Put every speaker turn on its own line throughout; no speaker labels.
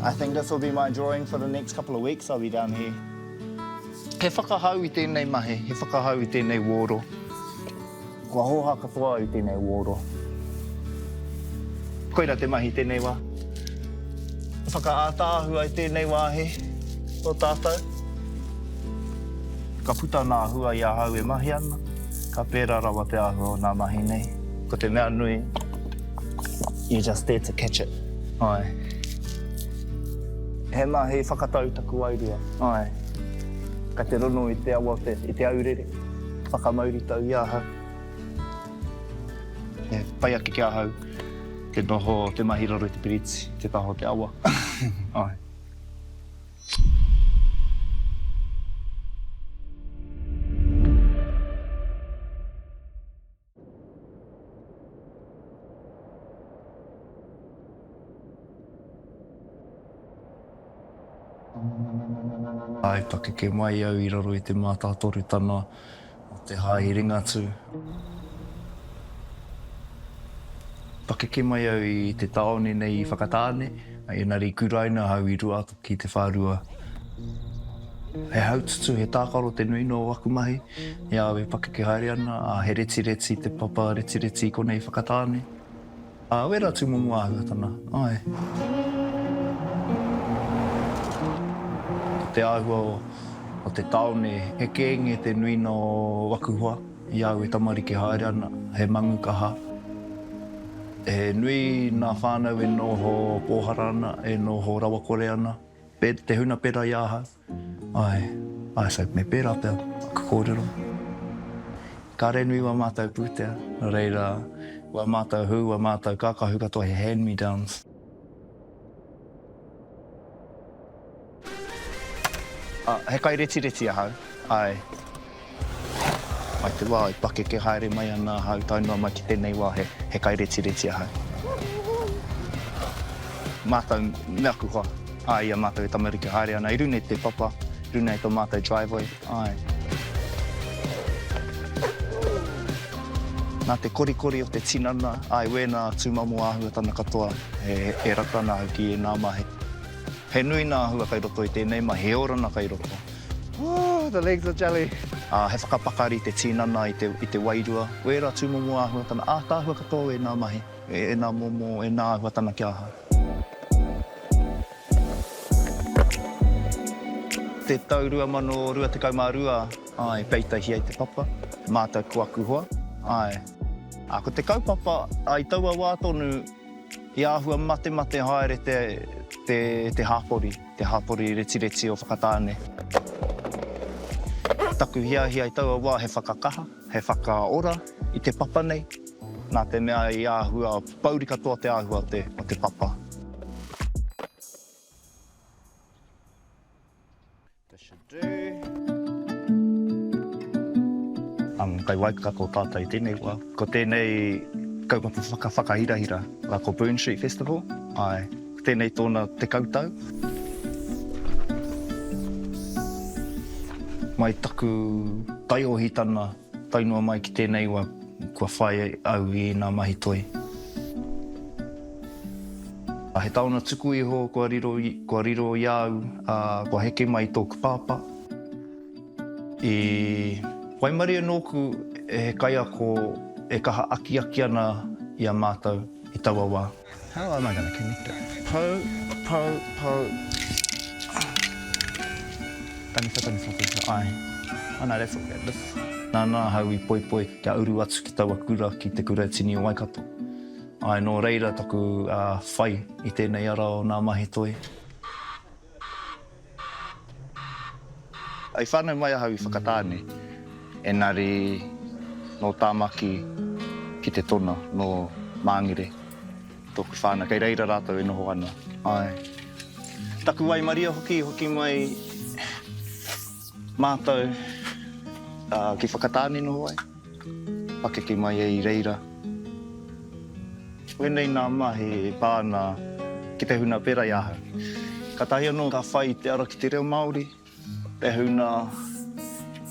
I think this will be my drawing for the next couple of weeks I'll be down here. He whakahau i tēnei mahi, he whakahau i tēnei wōro. Kua hōhā katoa au i tēnei wōro. Koira te mahi i tēnei wā. Whakaātaahua i tēnei wāhi o tātou. Ka puta nā hua i ahau e mahi ana, ka pērā rawa te āhua o nā mahi nei. Ko te mea nui, you're just there to catch it. Āe. He mahi whakatau taku wairua. Āe. Kei te rono i te awa o te, i te aurere. Whakamauritau i ahau. He pai ake ki ahau te noho, te mahi raro i te piriti, te taha o te awa. Āe. I pakeke mai au i raro i te mātātorutana o te Hāhi Ringatū. Pakeke mai au i te tāone nei i Whakatāne, engari i kuraina ahau i Ruatoki te whārua. He haututu, he tākaro te nui noa o aku mahi i a au e pakeke haere ana, ā, he retireti te papa retireti i konei i Whakatāne. Ā, wērā tūmomo āhuatanga, āe. Ko te āhua o te tāone, he kēnge te nuina o aku hoa i a au e tamariki haere ana, he mangu kaha. He nui nā whānau e noho pōhara ana, e noho rawakore ana, te huna pērā i ahau. Āe, āe, so me pērā pea aku kōrero. Kāre nui wā mātou pūtea, nō reira, wā mātou hū, wā mātou kākahu katoa he hand-me-downs. He kairetireti ahau, āe. Mai te wā i pakeke haere mai ana ahau tae noa mai ki tēnei wā he, he kairetireti ahau. Mātou me aku hoa, āe, i a mātou e tamariki haere ana i runga i te papa, i runga i tō mātou driveway, āe. Nā te korikori o te tinana, āe, wēnā tūmamo āhuatana katoa e, e rata ana ahau ki ēnā mahi. He nui nā hua kai roto i tēnei mahi, he orana kai roto. Ooh, the legs are jelly. Ā, he whakapakari te tinana i te, i te wairua. Wērā tūmomo āhuatana, ātaahua katoa ēnā mahi, ēnā momo, ēnā āhuatana ki ahau. Te tau 2022, āe, peitahia i te papa, mātou ko aku hoa, āe. Ā, ko te kaupapa, ā, i taua wā tonu, i āhua matemate haere te, te, te hāpori. Te hapori retireti o Whakatāne. Taku hiahia i taua wā he whakakaha, he whakaora i te papa nei, nā te mea i āhua pouri katoa te āhua o te papa. This should do. Kei Waikato tātou i tēnei wā. Ko tēnei kaupapa whakahirahira, ko Burn Street Festival, āe. Ko tēnei tōna 10 tau. Mai taku taiohitana tae noa mai ki tēnei wā kua whai au i ēnā mahi toi. He taonga tuku iho kua riro, kua riro i a au, ā, kua heke mai i tōku pāpā. I waimarie nōku he kaiako e kaha akiaki ana i a mātou i taua wā. How am I gonna connect it? Pou, pou, pou. Taniwha, taniwha, taniwha, ae. Oh no, that's all good. This. Nāna ahau i poipoi kia uru atu ki taua kura, ki Te Kura Tini o Waikato. Ae, nō reira taku whai i tēnei ara o nā mahi toi. I whānau mai ahau i Whakatāne, engari nō Tāmaki ki te tona, nō Māngere tōku whānau, kei reira rātou e noho ana. Āe. Taku waimaria hoki i hoki mai mātou ki Whakatāne noho ai. Pakeke mai ai i reira. Wēnei nā mahi e pā ana ki te huna pērā i ahau. Kātahi anō ka whai i te ara ki te reo Māori, te huna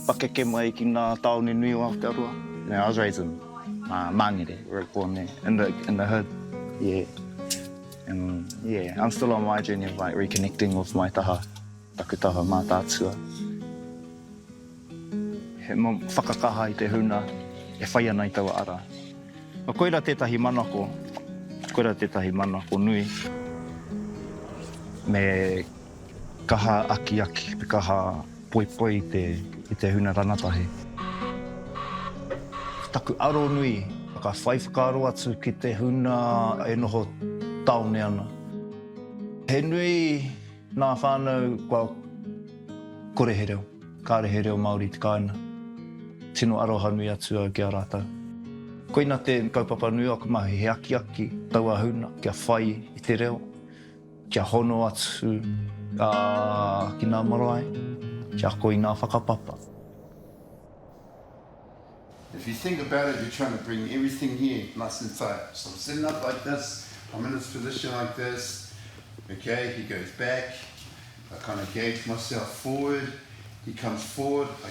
pakeke mai ki ngā tāone nui o Aotearoa. You know, I was raised in Māngere, we were born there, in the, in the hood, yeah. And yeah, I'm still on my journey of like reconnecting with my taha, taku taha mātātua. He whakakaha i te huna e whai ana i taua ara. Koira tētahi manako, koira tētahi manako nui. Me kaha akiaki, me kaha poipoi i te, i te huna rangatahi. Taku aro nui, ka whai whakaaro atu ki te huna e noho taone ana. He nui nā whānau kua kore he reo, kāre he reo Māori i te kāinga. Tino aroha nui atu au ki a rātou. Koina te kaupapa nui o aku mahi, he akiaki taua huna kia whai i te reo. Kia hono atu ki ngā marae, kia ako i ngā whakapapa.
If you think about it, you're trying to bring everything here nice and tight. So I'm sitting up like this, I'm in this position like this, okay, he goes back, I kind of gauge myself forward, he comes forward, I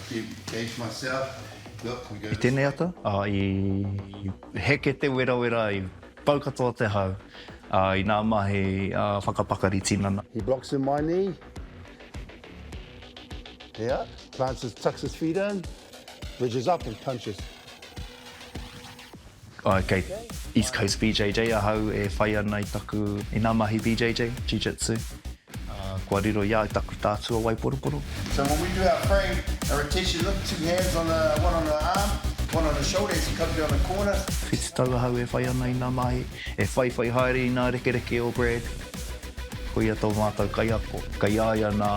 gauge myself, look, we go
I tēnei ata, i heke te werawera, i pau katoa te hau. I ngā mahi whakapakari tinana.
He blocks in my knee. Yeah, plants his, tucks his feet in, bridges up and punches.
Āe, kei East Coast BJJ ahau e whai ana i taku, i ngā mahi BJJ, Jiu-Jitsu. Kua riro i a au taku tātua waiporoporo.
So when we do our frame, our rotation, look, two hands on the, one on the arm, one on the shoulder as he comes down the corner.
Whitu tau ahau e whai ana i ngā mahi, e whaiwhai haere i ngā rekereke o Brad. Ko ia tō mātou kaiako, kei a ia nā,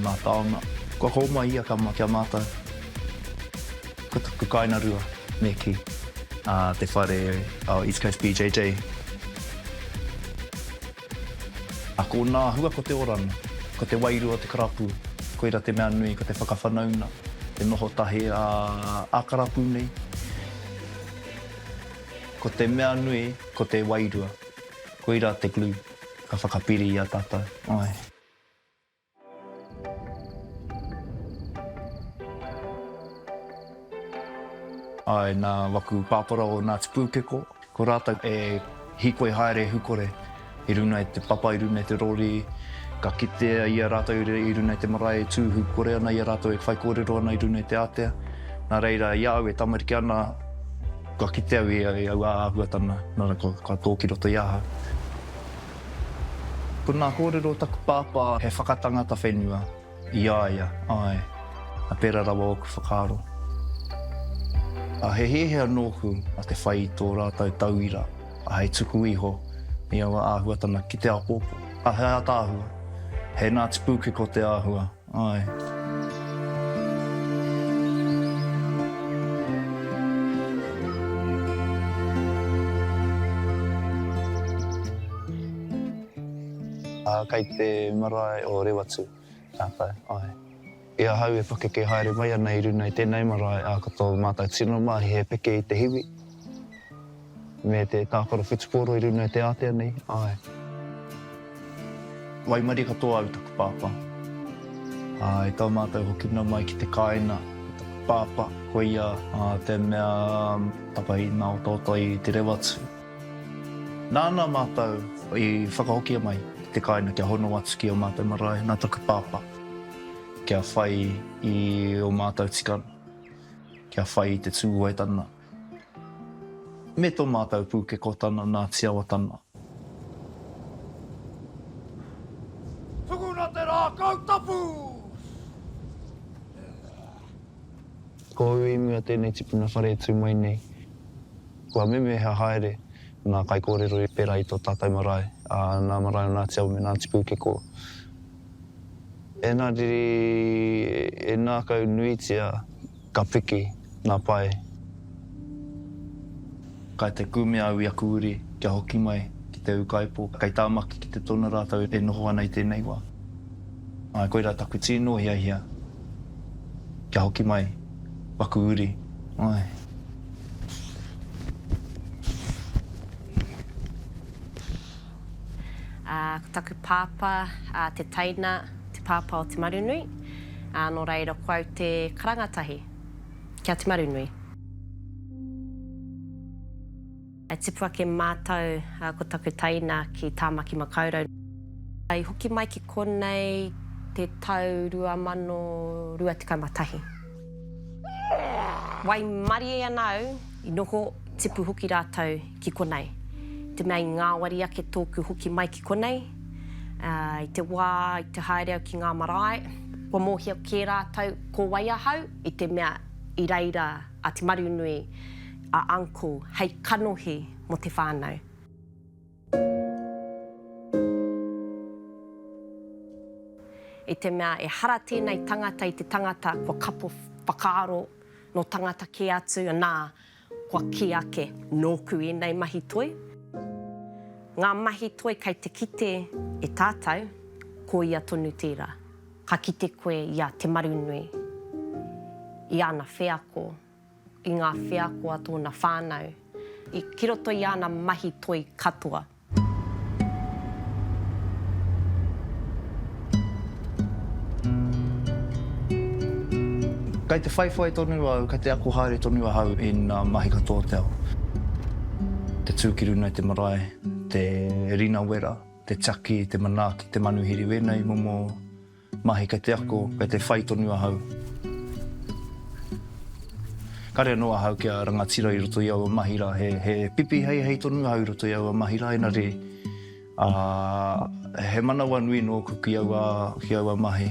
nā taonga. Kua hōmai ia ka, ki a mātou. Ko taku kāinga rua, me kī, te whare o East Coast BJJ. A ko nā hua ko te oranga, ko te wairua o te karapu, koira te mea nui ko te whakawhanaunga, te noho tahi a a karapu nei. Ko te mea nui ko te wairua, koira te glue ka whakapiri i a tatou, ae. Āe, nā waku pāpara o Ngāti Pūkeko, ko rātou e hīkoi haere hukore i runga i te papa, i runga i te rori, ka kitea i a rātou i runga i te marae e tū hukore ana i a rātou e whaikōrero ana i runga i te ātea. Nā reira, i a au e tamariki ana, kua kite au i aua āhuatanga, nā reira kua tō ki roto i ahau. Ko nā kōrero o taku pāpā he whakatangata whenua i a ia, āe, a pērā rawa ōku whakaaro. A he hiahia nōku a te whai i tō rātou tauira, a hei tuku iho i aua āhuatanga ki te āpōpō. A he ātaahua, he Ngāti Pūkeko te āhua. Āe. Ā, kei te marae o Rewatu tātou, āe. I ahau e pakeke haere mai ana i runa i tēnei marae, ā, ko tō mātou tino mahi he peke i te hiwi. Me te tākaro whutupōro i runga i te ātea nei, āe. Waimarie katoa au taku pāpā. Ā, i tā mātou hokina mai ki te kāinga, ko taku pāpā, ko ia te mea tapahi nā otaota i te reo atu. Nāna mātou i whakahokia mai ki te kāinga kia hono atu ki ō mātou marae, nā taku pāpā, kia whai i ō mātou tikanga, kia whai i te Tūhoetanga. Me tō mātou pūkekotana nā Tiawatana.
Tukuna te rākau tapu!
Ko au i mua tēnei tipuna whare e tū mai nei. Kua memeha haere ngā kaikōrero i pērā i tō tātou marae, ā, nā marae o Ngāti Awa me Ngāti Pūkeko. Engari e ngākau nuitia Ka piki ngā pae. Kai te kumea au i aku uri kia hoki mai ki te ūkaipō, kei Tāmaki ki te tona rātou e noho ana i tēnei wā. Āe, koirā taku tino hiahia, kia hoki mai waku uri. Āe.
Ā, ko taku pāpā, ā, te teina, te pāpā o Te Marunui, ā, nō reira ko au te karangatahi ki a Te Marunui. I tipu ake mātou ko taku teina ki Tāmaki Makaurau. I hoki mai ki konei te tau 2021. Waimarie ana au i noho tipu hoki rātou ki konei. Te mea i ngāwari ake tōku hoki mai ki konei, i te wā i te haere au ki ngā marae, kua mōhio kē rātou ko wai ahau i te mea i reira a Te Marunui, a Uncle hei kanohi mō te whānau. I te mea ehara tēnei tangata i te tangata kua kapo whakaaro nō tangata kē atu, nā, kua kī ake, nōku ēnei mahi toi. Ngā mahi toi kei te kite e tātou, ko ia tonu tērā. Ka kite koe i a Te Marunui, i ana wheako, i ngā wheako a tōna whānau, i, ki roto i āna mahi toi katoa.
Kei te whaiwhai tonu au, kei te ako haere tonu ahau i ngā mahi katoa o te ao. Te tū ki runa i te marae, te rina wera, te tiaki, te manaaki, te manuhiri, wēnei momo Mahi kei te ako, kei te whai tonu ahau. Kare anō ahau kia rangatira i roto i aua mahi rā, he, he pipi heihei tonu ahau i roto i aua mahi rā, engari, ā, he manawanui nōku ki aua, ki aua mahi.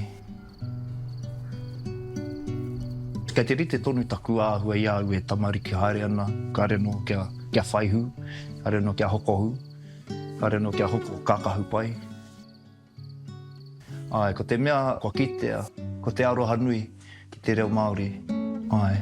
Kei te rite tonu taku āhua i a au e tamariki haere ana, kare anō kia, kia whai hū, kare anō kia hoko hū, kare anō kia hoko kākahu pai. Āe, ko te mea kua kitea, ko te aroha nui ki te reo Māori. Āe.